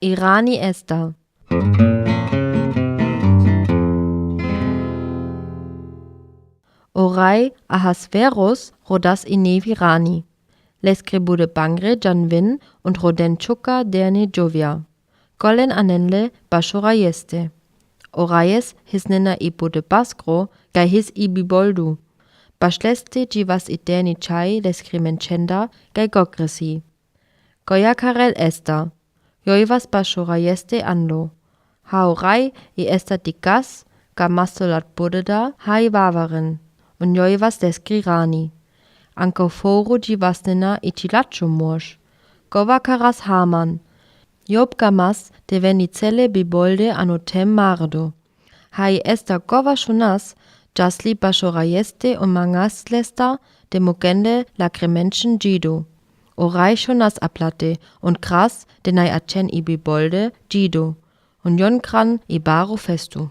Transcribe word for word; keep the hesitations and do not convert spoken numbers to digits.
I rani esta. O rej Ahasveros rodas i newi rani. Leskri bùde bangre dżan win un roden čuka derni dżuvia. Kolen anenle bašo rajeste. O rejes his nena i bùde baskro, gaj his i biboldu. Bašleste dzi was i derni čaj leskri menčenda, gaj gokresi. Goja karel esta. Joj was bašo rajeste anlo. Hao rej i esta ti kas, ka mastolat bùdeda, haj wawaren. Un joj was leskri rani. Anko foru dzi was nena i ti lačo môsz. Gowa karas haman. Jopka mas te weni cele bibolde ano tem mardo. Haj esta gowa šonas, dżasli bašo rajeste un mangas lesta, te mugende lakremenčen dżido. O rej šonas aplate un kras te naj ačen i bibolde dżido. Un jon kran i baru festu.